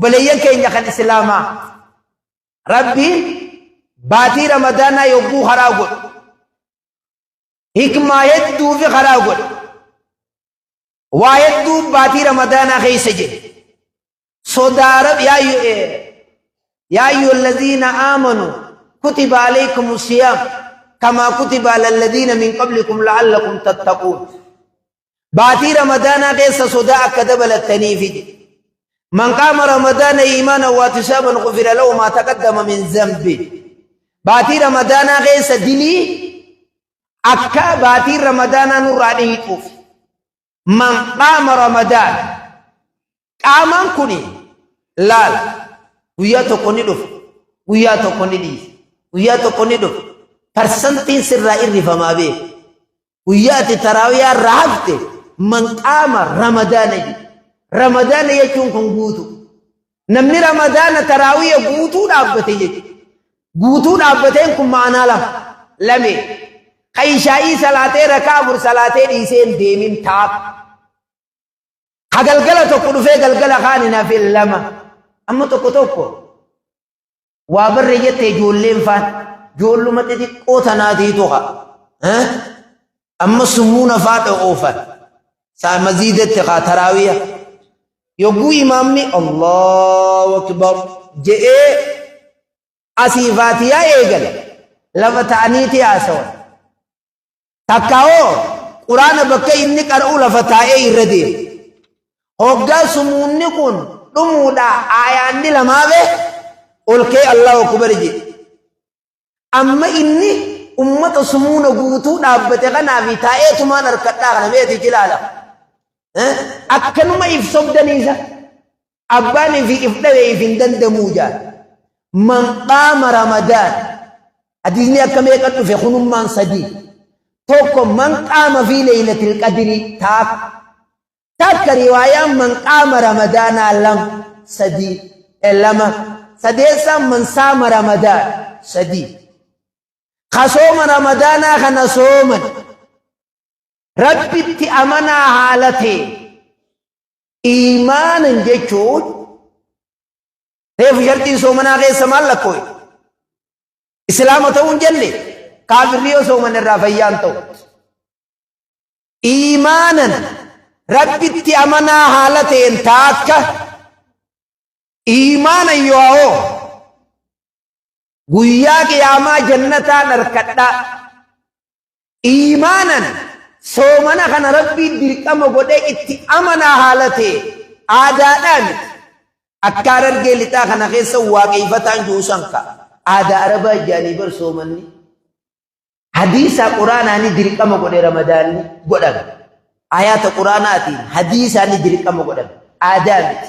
Obboleeyyan keenya kan Islaamaa, Rabbiin baatii Ramadaanaa yogguu karaa godhu hikmaa hedduu fi karaa godhe. Waa hedduu baatii Ramadaanaa keessa jira. Sodaa Rabbi, yaa ayyuha alladhiina aamanu kutiba alaykum siyaam kamaa kutiba ala alladhiina min qablikum la'allakum tattaquun. Baatii Ramadaanaa keessa sodaa akka dabalattaniifi jedhe. Man qaama Ramadaana iimaanan waahtisaaban ghufira lahu maa taqaddama min zambi. Baatii Ramadaanaa keessa dilii akka baatiin Ramadaanaa nurraa dhiiquuf. Man qaama Ramadaan. Qaamaan kuni laal, guyyaa tokko ni dhufa, guyyaa tokko ni dhiisa, guyyaa tokko ni dhufa. Parsantiin sirraa irrifamaa beeku. Guyyaa ati taraawiyaa irraa hafte, man qaama Ramadaana jedhe. Ramadaana jechuun kun guutu. Namni Ramadaana taraawiya guutuu dhaabbate jechuudha. Guutuu dhaabbateen kun ma'anaa lama. Lame. Ka ishaa'ii salaatee rakaa afur salaatee dhiisee hin deemin ta'a. Ka galgala tokko dhufee galgala kaan hin hafin lama. Amma tokko tokko waa barree jette ijoolleen faan ijoolluma xixiqqoo tanaatiitu haa. Amma summuuna faa dho'oofan. Saa maziidatti haa taraawiya. Yogguu imaamni Allahu Akbar je'ee asii faatiyaa eegale lafa ta'aniiti haasawan. Takka hoo Quraana bakka inni qara'u lafa taa'ee irra deema. Hoggaa sumuunni kun dhumuudha aayaanni lamaafe ol kee Allahu Akbar jedhe. Amma inni ummata sumuuna guutuu dhaabbate kanaafi taa'eetumaan harkadhaa kana meeti jilaala. Akkanuma if sobdaniisa. Abbaan fi if dhabe if hin dandamuu jaa. Man qaama Ramadaan. Hadiisni akka meeqa dhufe kunummaan sadii. Tokko, man qaama fi leeylatil qadrii taakka. Takka riwaayaan man qaama Ramadaanaa lama, sadii, lama. Sadeessaan man saama Ramadaan sadii. Ka sooma Ramadaanaa kana sooman Rabbitti amanaa haala ta'e. Iimaanan jechuun reefu sharxiin soomanaa keessa maal lakkoo'e? Islaama ta'uun jenne, kaafirri yoo sooman irraa fayyaan ta'u. Iimaanan, Rabbitti amanaa haala ta'een taakka. Iimaanan yoo hoo guyyaa qiyaamaa jannataan harkadhaa. Iimaanan, soomana kana Rabbiin dirqama godhee itti amanaa haala ta'e, aadaadhaa miti. Akka Harargee Lixaa kana keessa waaqeeffataan jiru san ka aadaa Arabaa ijaanii bar soomanni. Hadiisa Quraanaani dirqama godhe Ramadaanni godhame. Ayaata Quraanaatiin hadiisaani dirqama godhame. Aadaa miti.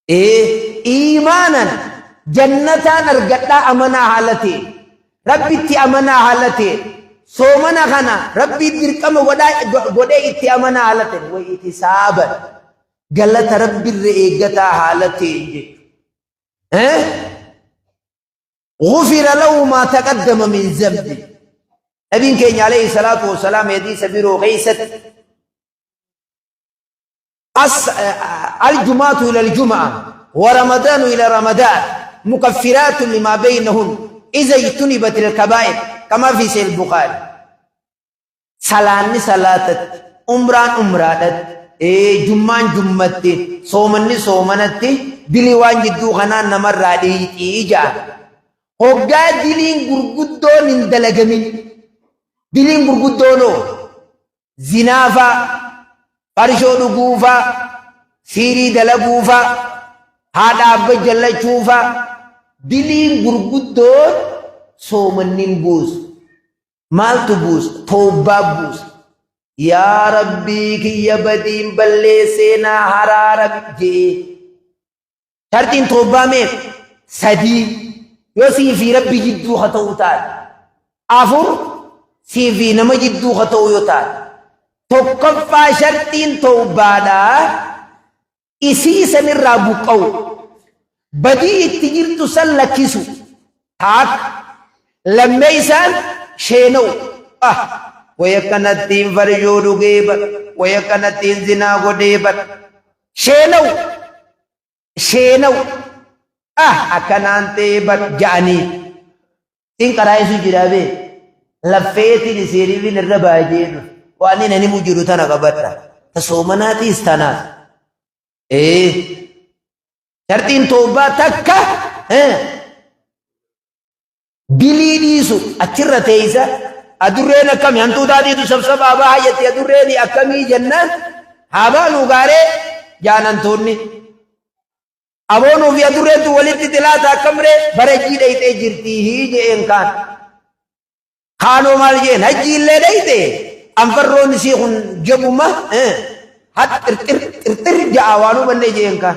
Ee, iimaanan jannataan argadhaa amanaa haala ta'e. Rabbitti amanaa haala ta'e. Soomana kana Rabbii dirqama godhee itti amanaa haala ta'e. Wa itisaaban, galata Rabbirra eeggataa haala ta'e jechuudha. Eh? Gufira lahu maa taqaddama min zambi. Nabiin keenya alayhi salaatu wasalaam hadiisa biroo keessatti, as aljumaatu ila aljuma'a wa ramadaanu ila ramadaan mukaffiraatu limaa baynahun iza ijtunibat alkabaa'ir, kama fi sahih Bukhaari. Salaanni salaatatti, umraan umraadhatti, jummaan jummatti, soomanni soomanatti dilii waan jidduu kanaa namarraa dhiiqii ja'a. Hoggaa diliin gurguddoon hin dalagamin. Diliin gurguddoonoo zinaafaa, farshoo dhuguufaa, siirii dalaguufaa, haadha abba jallachuufaa, diliin gurguddoon soomanni hin buusu. Maaltu buusa? Toobbaa buusa. Yaa Rabbii kiyya, badiin balleessee naa haraarami je'ee. Sharxiin toobbaa meeqa? Sadii. Yoo sii fi Rabbi jidduu haa ta'uu taate. Afur, sii fi nama jidduu haa ta'uu yoo taate. Tokkoffaa, sharxiin toobbaadhaa isii sanirraa buqqa'u. Badii itti jirtu san lakkisu. Taakka. Lammeessaan sheena'u. Ah, waya kanattiin farshoo dhugee bar, waya kanattiin zinaa godhee bar. Sheena'u. Sheenawu ah akkanaan ta'ee bar ja'anii sin qaraa'isu jira bee laffeetiin isiiriifin irra baay'ee dhufe waan inni himu jiru tana qabadha ta soomanaatiis tanaas ee sharxiin toobbaa takka Dilii dhiisu achirra teeysa adurreen akkami hantuutaatiitu sabsabaa baha jetti adurreen akkamii jennaan haa baanu gaaree jaan hantuunni. Aboonuu fi adurreentu walitti xilaata akkamree barajjii dheyxee jirtii hii je'een kaan. Kaanoo maal jeen hajjii illee dheyxe anfarroon isii kun jabuma hat xirxir xirxir ja'a waan hubanne jeen kaan.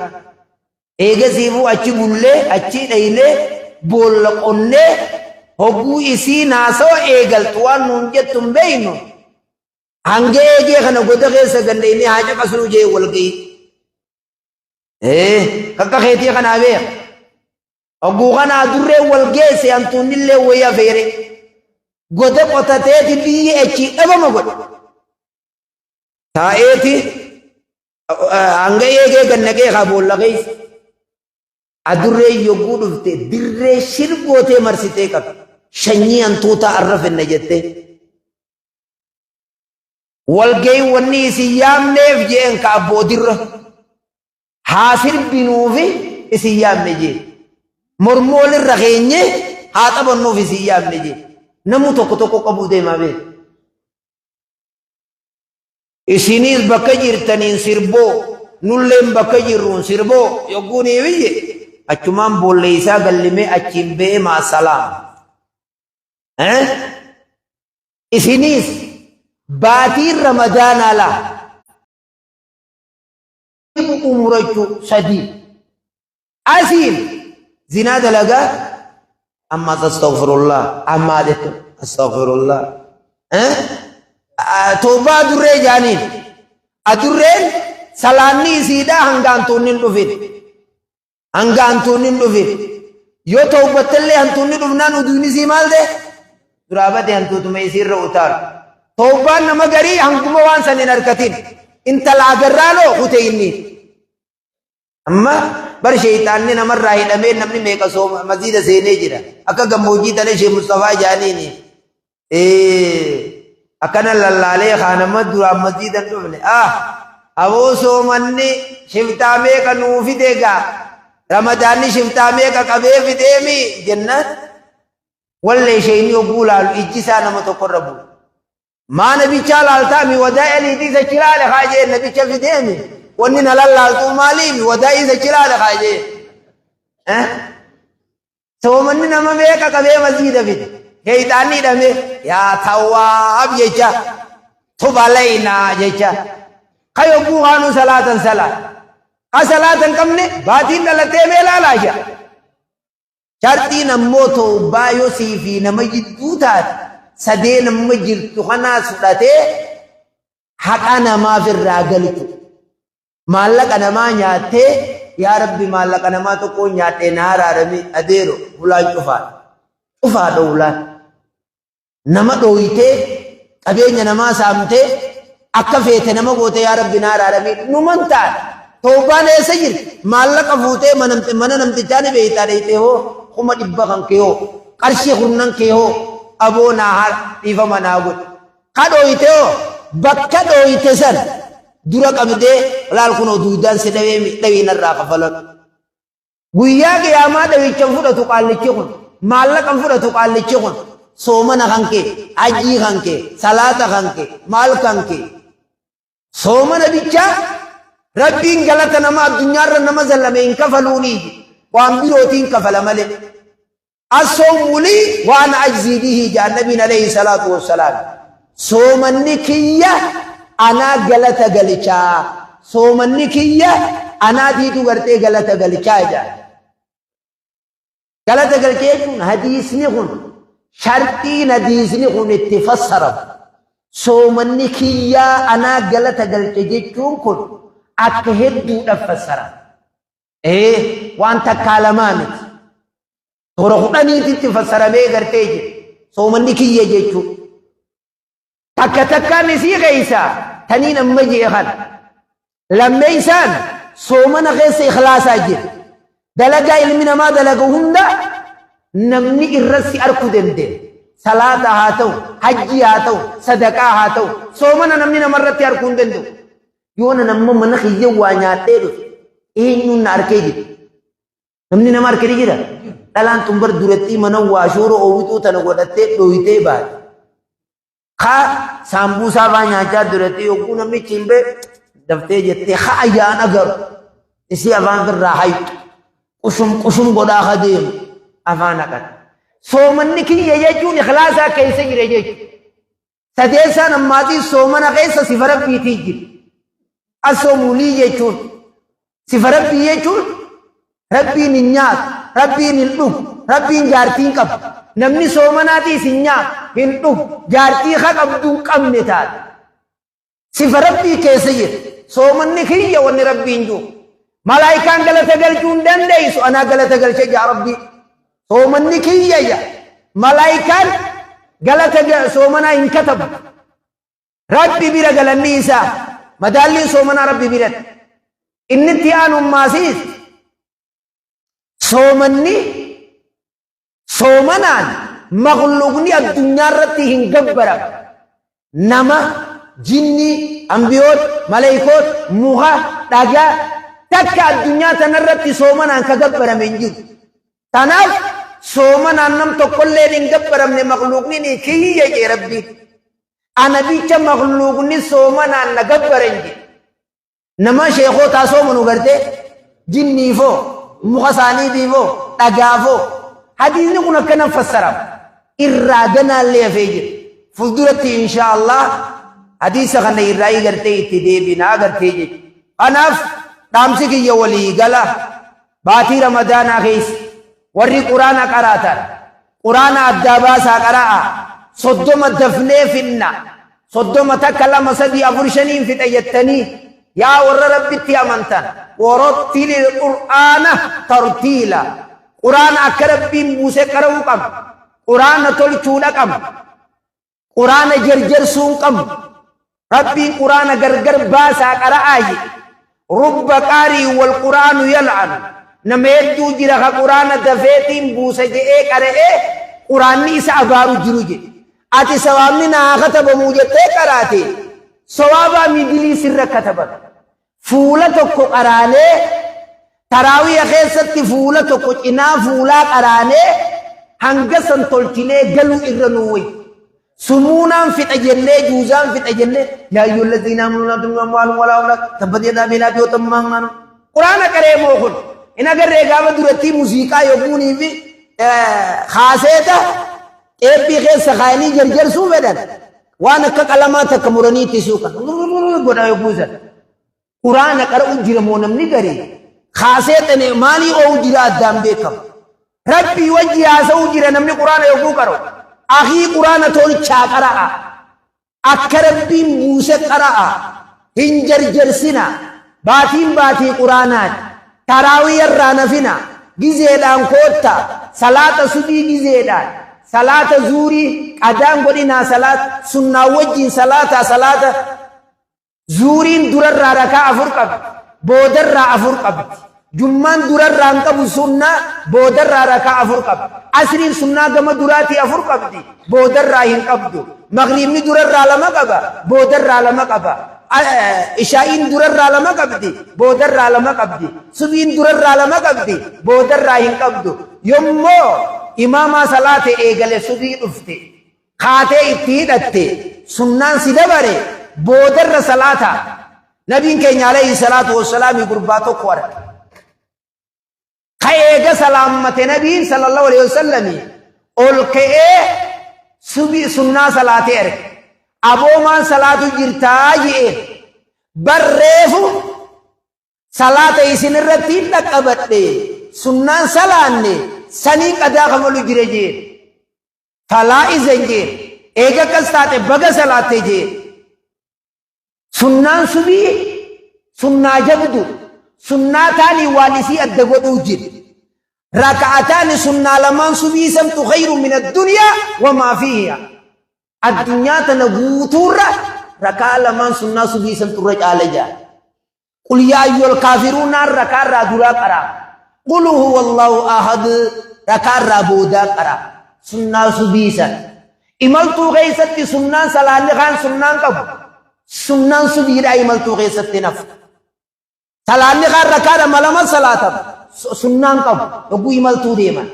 Eegasiifuu achi bullee, achi dhaynee, boolla qonnee, hogguu isiin haasawa eegaltu waan nuun jettu hin beeynu, hanga eegee kana goda keessa gandaynee haa caqasnuu jee wal gahii. Ee, kakka keetii kanaa beeka. Hogguu kana adurreen wal geesse hantuunnillee wayii afeere. Goda qotateeti biyyi achii dhabama godhe. Taa'eeti hanga eegee gad naqee kaa boolla keessa. Adurreen yogguu dhufte dirree shir gootee marsitee qabdi. Shanyii hantuutaa arra fenna jettee. Walgahii wanni isin yaamneef jeen ka abbootirra. Haa sirbinuufi isin yaamne jee. Mormuu walirra keenyee haa taphannuuf isin yaamne jee. Namuu tokko tokko qabuu deemaa beeku. Isiniis bakka jirtaniin sirboo, nulleen bakka jirruun sirboo yogguu nii biyye achumaan boolleessaa gallimee achiin ba'ee maasalaam. Isiniis baatiin ramadaanaa laa umurachuu sadii asiin zinaa dalagaa ammas astaghfirullah ammaa jettu astaghfirullah toobaa adurree jaaniin adurreen salaanni isiidhaa hanga hantuunni hin dhufin hanga hantuunni hin dhufin yoo toobattellee hantuunni dhufnaan uduun isii maal ta'e duraa bade hantuutuma isiirra utaalu toobaan nama garii hanguma waan san hin harkatin intala agarraanoo kute inni Amma bar sheeyxaanni namarraa hidhamee namni meeqa sooma masjiida seenee jira. Akka gammoojjii tana ishee Mustafaa jaaniini. Akkana lallaalee kaan amma duraan masjiida hin dhufne. Ah aboo soomanni shiftaa meeqa nuu fide gaa. Ramadaanni shiftaa meeqa qabee fideemi jennaan. Wallee isheen yogguu laalu ijji isaa nama tokkorra bu'u. Maa nabichaa laaltaa mi wadaa eliitii isa chilaale haa jee nabicha fideemi wanni na lallaaltuu maaliimi wadaa isa chilaale haa jee. Soomanni nama meeqa qabee masjiida fide sheeyxaanni hidhamee yaa tawwaab jecha tubalaynaa jecha ka yogguu kaanuu salaatan salaat ka salaatan qabne baatiin dhalatee mee laalaa jaa. Sharxiin ammoo tawbaa yoo sii fi nama jidduu taate sadeen amma jirtu kanaas fudhatee haqa namaaf irraa galchu. Maallaqa namaa nyaattee yaa Rabbi maallaqa namaa tokkoon nyaadhee na araarami adeero hulaan cufaadha. Cufaadha hulaan. Nama dhooytee qabeenya namaa saamtee akka feete nama goote yaa Rabbi naa araarami numan taate. Tawbaan eessa jirti? Maallaqa fuutee mana namtichaa ni beektaa dheeytee hoo 100,000 kan kee hoo qarshii kurnan kee hoo aboo naa haa dhiifama naa godhi. Ka dhooyte hoo bakka dhooyte san dura qabdee laal kunoo duudaan si dhawee dhawii narraa kafaladhu. Guyyaa qiyaamaa dhawicha hin fudhatu qaallichi kun, maallaqa hin fudhatu qaallichi kun, soomana kan kee, hajjii kan kee, salaata kan kee, maal kan kee. Soomana bichaa Rabbiin galata nama addunyaarra nama zallame hin kafaluunii waan birootiin kafala malee. As-sawmu lii wa ana ajzii bihi jedhan nabiin alayhi salaatu wassalaam. Soomanni kiyya anaa galata galchaa. Soomanni kiyya anaatiitu gartee galata galchaa jedhan. Galata galchee jechuun hadiisni kun sharxiin hadiisni kun itti fassaramu. Soomanni kiyyaa anaa galata galche jechuun kun akka hedduudhaaf fassarama. Ee waan takkaa lamaa miti. Toora kudhaniititti fassaramee gartee jira. Soomanni kiyya jechuun. Takka takkaan isii keessa taniin amma jee kana. Lammeessaan Soomana keessa ikhlaasaa jira. Dalagaa ilmi namaa dalagu hunda namni irra si arku danda'e. Salaata haa ta'u, hajjii haa ta'u, sadaqaa haa ta'u, soomana namni namarratti arkuu hin danda'u. Yoona namma mana kiyya waa nyaadhee dhufe eenyuun na arkee jira. Namni nama arke ni jira. Dhalaan tun bar durattii mana waa shoora oowwituu tana godhattee dhooyitee baate. Kaa saambuusaa faa nyaachaa duratti yogguu namichi hin bee daftee jettee haa ayyaan agaru isii afaan firraa hayxu qushum qushum godhaa ka deemu afaan haqata. Soomanni kiyya jechuun ikhlaasaa keessa jira jechuudha. Sadeessaan ammaatii soomana keessa sifa rabbiitii jira. Asoomulii jechuun sifa rabbii jechuun rabbiin hin nyaatu, rabbiin hin dhugu, rabbiin jaartii hin qabu. Namni soomanaatiis hin nyaatu, hin dhugu, jaartii ha qabdu hin qabne taate. Sifa rabbii keessa jira. Soomanni kiyya wanni rabbiin jiru. Malaayikaan galata galchuu hin dandeessu anaa galata galche jaa rabbii. Soomanni kiyya jaa. Malaayikaan galata soomanaa hin katabu. Rabbi bira galanni isaa madaalliin soomanaa rabbi biratti. Inni itti aanu maasiis soomanni soomanaan makluuqni addunyaa irratti hin gabbaramu. Nama, jinnii, ambiyoot, maleeykoot, muka, dhagaa takka addunyaa tanarratti soomanaan ka gabbarame hin jiru. Tanaaf soomanaan nam tokkolleen hin gabbaramne makluuqni ni kiyya jee rabbi. Ana bicha makluuqni soomanaan na gabbaran jee. Nama sheekootaa soomanu gartee jinniifoo, muka isaaniitiifoo, dhagaafoo. Hadiisni kun akkana fassarama. Irraa ganaallee hafee jira. Fuulduratti inshaa Allah hadiisa kana irraa gartee itti deebinaa gartee jechuudha. Kanaaf dhaamsi kiyya walii gala baatii Ramadaanaa keessa warri quraana qaraatan quraana addaa baasaa qara'a 30 dafnee finna 30 takka 2 3 4 5n fixa jettanii yaa warra rabbitti amantan warattilil qur'aana tartiila quraana akka rabbiin buuse qara'uu qabna quraana tolchuudha qabna Quraana jerjersuu hin qabnu. Rabbiin quraana gargar baasaa qara'aa jedhe. Rubba qaarii wal quraanu yal'anu. Nama hedduu jira ka quraana dafeetiin buusa je'ee qara'ee quraanni isa abaaru jiru jedhe. Ati sawaabni naa katabamuu jettee qaraate sawaabaa midilii sirra katabame. Fuula tokko qaraanee taraawiya keessatti fuula tokko cinaa fuulaa qaraanee hanga san tolchinee galuu irra nuu wayya. Sumuunaan fixa jennee juuzaan fixa jennee yaa ayyuhal laziina aamanuu laa tulhikum amwaalukum walaa awlaadukum tabbat yadaa abii lahabi wa tabba maa aghnaa anhu. Quraana qaree moo kun hin agarree gaafa durattii muuziqaa yogguunii fi kaaseeta xeephii keessa kaayanii jarjarsuu fedhan waan akka qalamaa takka muranii itti suuqan godha yogguu san. Quraana qara'u jira moo namni garii kaasee xene maalii oo'u jira addaan beekamu. Rabbii wajji haasa'uu jira namni quraana yogguu qara'u. Akii quraana tolchaa qara'a. Akka Rabbiin buuse qara'a. Hin jarjarsina. Baatiin baatii quraanaati. Taraawiya irraa nafina. Gizeedhaan kootta. Salaata subii gizeedhaan. Salaata zuurii qadaan godhinaa salaata sunnaa wajjin salaataa salaata Zuuriin durarraa rakaa 4 qabdi. Boodarraa 4 qabdi. Jummaan durarraa hin qabu sunnaa boodarraa rakaa 4 qabdi. Asriin sunnaa gama duraatii 4 qabdi. Boodarraa hin qabdu. Magriibni durarraa 2 qaba. Boodarraa 2 qaba. Ishaa'iin durarraa 2 qabdi. Boodarraa 2 qabdi. Subiin durarraa 2 qabdi. Boodarraa hin qabdu. Yommoo imaamaa salaate eegale subii dhufte. Kaatee itti hidhatte sunnaan si dabare boodarra salaata. Nabiin keenya alayhi salaatu wassalaami gurbaa tokko arge. Ka eega salaammate nabiin sallallahu alayhi wasallami ol ka'ee subii sunnaa salaatee arge. Aboomaan salaatu jirtaa je'een. Barreefu Salaata isin irratti hin dhaqqabadhe sunnaan salaanne saniin qadaa kamalu jire jeen. Falaa izan jeen. Eega akkas taate baga salaatte jeen. Sunnaan subii sunnaa jabdu sunnaa taanii waan isii adda godhuu jira. Raka'ataani sunnaa lamaan subii santu khayru min addunyaa wamaa fiiha. Addunyaa tana guutuurra rakaa lamaan sunnaa subii santu irra caala jaa. Qul yaa ayyuhal kaafiruunaan rakaarraa duraa qaraa. Qul huwallahu ahad rakaarraa boodaa qaraa. Sunnaa subii san. Imaltuu keessatti sunnaan salaanni kaan sunnaan qabu. Sunnaan subiidhaa imaltuu keessatti nafu. Salaanni kaan rakaa lama lama salaatama. Sunnaan qabu. Yogguu imaltuu deeman.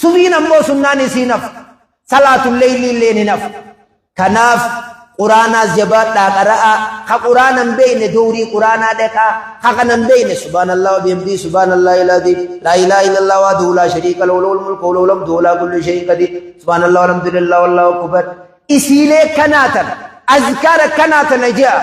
Subiin ammoo sunnaan isii nafu. Salaatul leeylii illee ni nafu. Kanaaf quraanaas jabaadhaa qara'aa. Ka quraana hin beekne dowrii quraanaa dhaqaa. Ka kana hin beekne subhaanallah wa bihamdii subhaanallah ilaaziim. Laa ilaaha illallah wahdahu laa shariika lahu lahul mulku wa lahul hamdu wa alaa kulli shay'in qadiir. Subhaanallah walhamdulillah wallahu akbar. Isiilee kanaa tana azkaara kanaa tana je'a.